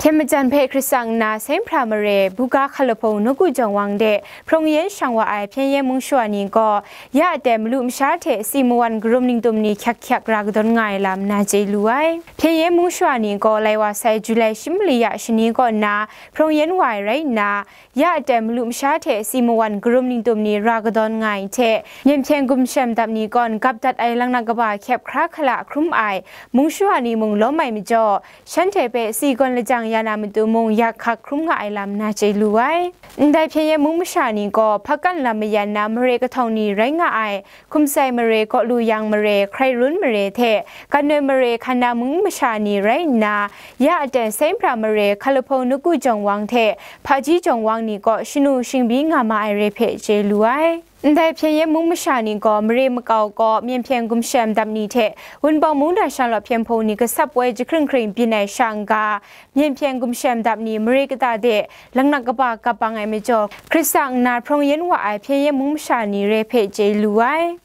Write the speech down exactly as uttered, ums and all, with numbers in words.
Dai majan hpe Hkristan nna Sainghpra mare, buga hkalahpung nawku jawng wang de hprawng yen shang wa ai Hpyen yen mung shawa ni gaw, ya aten malu masha hte si mawan karum ningtum ni hkyak hkyak ra kadawn nga ai lam na chye lu ai. Hpyen yen mung shawa ni gaw lai wa sai Julai shi mali ya shani kaw nna hprawng yen wa ai rai nna, ya aten malu masha hte si mawan karum ningtum ni ra kadawn nga ai hte, myen hpyen gumshem dap ni kaw n gap dat ai laknak kaba hkyep hkra hkala hkrum ai mung shawa ni mung lawm ai majaw, shanhte hpe si gawn lajang ya na matu mung yak hkak hkrum nga ai lam na chye lu ai. Ndai Hpyen yen mung masha ni gaw hpakan lam mayan na mare kahtawng ni rai nga ai, Hkum sai mare, Kaw lu yang mare, Hkrai run mare hte Ganoi mare hkan na mung masha ni rai nna, ya aten Sainghpra mare, hkalahpung nawku jawng wang hte hpaji jawng wang ni kaw shanu shingbi nga ma ai re hpe chye lu ai. Ndai Hpyen yen mung masha ni gaw mare makau kaw myen hpyen gumshem dap ni hte Wunpawng mung na shanglawt hpyen hpung ni gasap woi jahkring hkring byin ai sha n-ga, myen hpyen gumshem dap ni mare kata de laknak kaba kap bang ai majaw, Hkristan nna hprawng yen wa ai Hpyen yen mung masha ni re hpe chye lu ai.